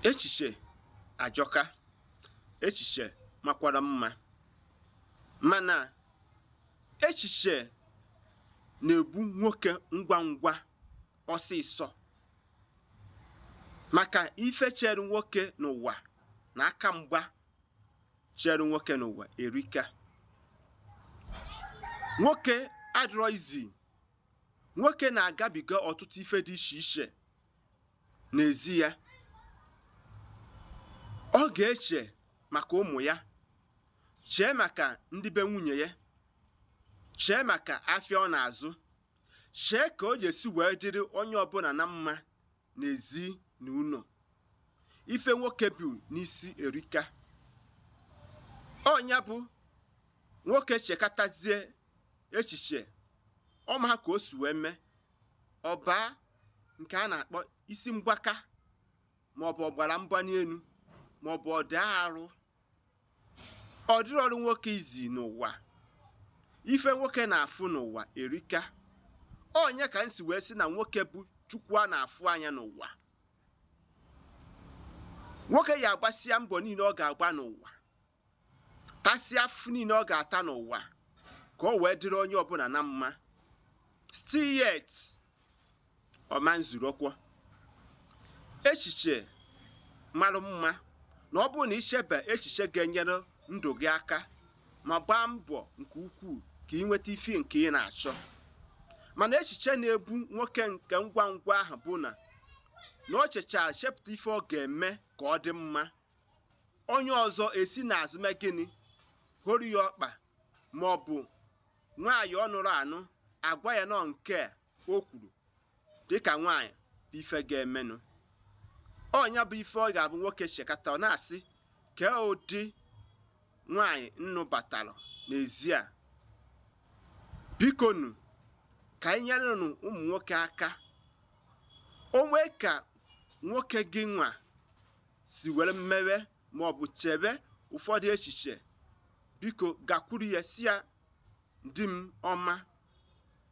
Echiche ajọka, echiche makwara mma, mana echiche na-egbu nwoke ngwa ngwa, ọsịsọ, maka ife chere nwoke n'ụwa na aka mgba chere nwoke n'ụwa erika. Nwoke adịrọ izi. Nwoke na-agabiga ọtụtụ ife dị iche iche n'ezi ya. Ọ ga-eche maka ụmụ ya, chee maka ndị be nwunye ya, chee maka afịa ọ na-azụ, chee ka ọ ga-esi wee dịrị onye ọbụla na mma n'ezi na ụlọ. Ife nwoke bụ n'isi erika. Ọnya bụ nwoke chekatazie echiche ọma ka o si wee mee ọbaa nke a na-akpọ isi mgbaka, maọbụ ọgbara mgbali elu, maọbụ ọda arụ. Ọ dịrọ ọrụ nwoke izi n'ụwa. Ife nwoke na-afụ n'ụwa erika. Ọnya ka m si wee sị na nwoke bụ Chukwu a na-afụ anya n'ụwa. Nwoke ya agbasịa mbọ niile ọ ga-agba n'ụwa, tasịa afụ niile ọ ga-ata n'ụwa ka o wee dịrị onye ọbụla na mma. Still yet, ọma nzurokwo. Echiche mara mma na ọ bụrụ na ichebe echiche ga-enyere ndụ gị aka ma gbaa mbọ nke ukwuu ka ị nweta ife nke ị na-achọ. Mana echiche na-ebu nwoke nke ngwa ngwa ahụ bụ na o chechara chepụta ife ọ ga-eme ka ọ dị mma, onye ọzọ esi n'azụ mee gịnị? Hụrụ ya ọkpa, ma ọ bụ nwaanyị ọ nụrụ anụ agwa ya nọ nke o kwuru dịka nwaanyị bụ ife ga-emenụ. Ọnya bụ ife ọ ga-abụ nwoke chekata, ọ na-asị kee ụdị nwaanyị nnu batara n'ezi a. Bikonu, ka anyị nyerenụ ụmụ nwoke aka. O nwee ka nwoke gị nwa si were mmewe maọbụ chebe ụfọdụ echiche, biko gakwuru ya si ya, di m ọma,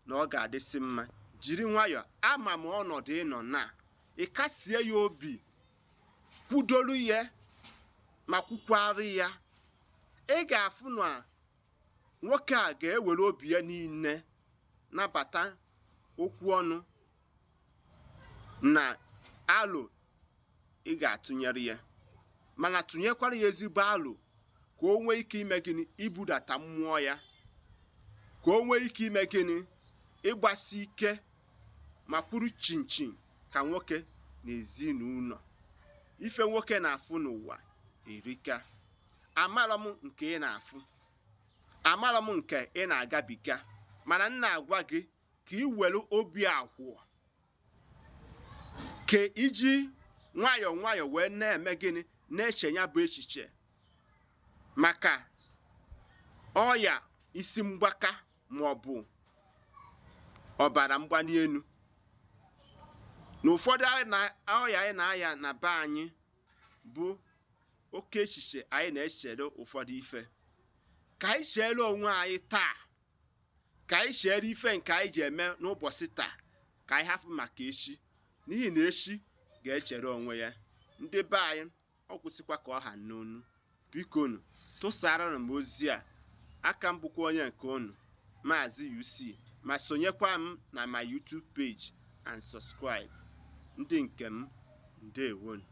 na ọ ga-adịsị mma. Jiri nwayọọ, ama m ọnọdụ ịnọ na ị kasie ya obi, kwudoru ya ma kwukwarị ya. Ị ga-afụ na nwoke a ga-ewere obi ya niile nabata okwu ọnụ na alo ị ga-atụnyere ya, mana tụnyekwara ya ezigbo alo ka o nwee ike ime gịnị? Ibudata mmụọ ya, ka o nwee ike ime gịnị? Ịgbasi ike ma kwuru chinchin ka nwoke na ezinụlọ. Ife nwoke na-afụ n'ụwa erika. Amarọ m nke ị na-afụ, amarọ m nke ị na-agabiga, mana m na-agwa gị ka ị were obi akwụọ, ka iji nwayọọ nwayọọ wee na-eme gịnị? Na-eche ya bụ echiche maka ọya isi mgbaka maọbụ ọbara mgbali elu na ụfọdụ ọya anyị na-aya na be anyị bụ oke echiche anyị na-echere ụfọdụ ife. Ka anyị chere onwe anyị taa, ka anyị chere ife nke anyị ji eme n'ụbọchị taa, ka anyị hafụ maka echi, n'ihi na echi ga-echere onwe ya. Ndị be anyị, ọ kwụsịkwa ka ọ ha n'onu. Bikonu, tụsara m ozi a. Aka m bụkwa onye nke unu, Maazị UC, ma sonyekwa m na my YouTube page and subscribe. Ndị nke m, ndewonu.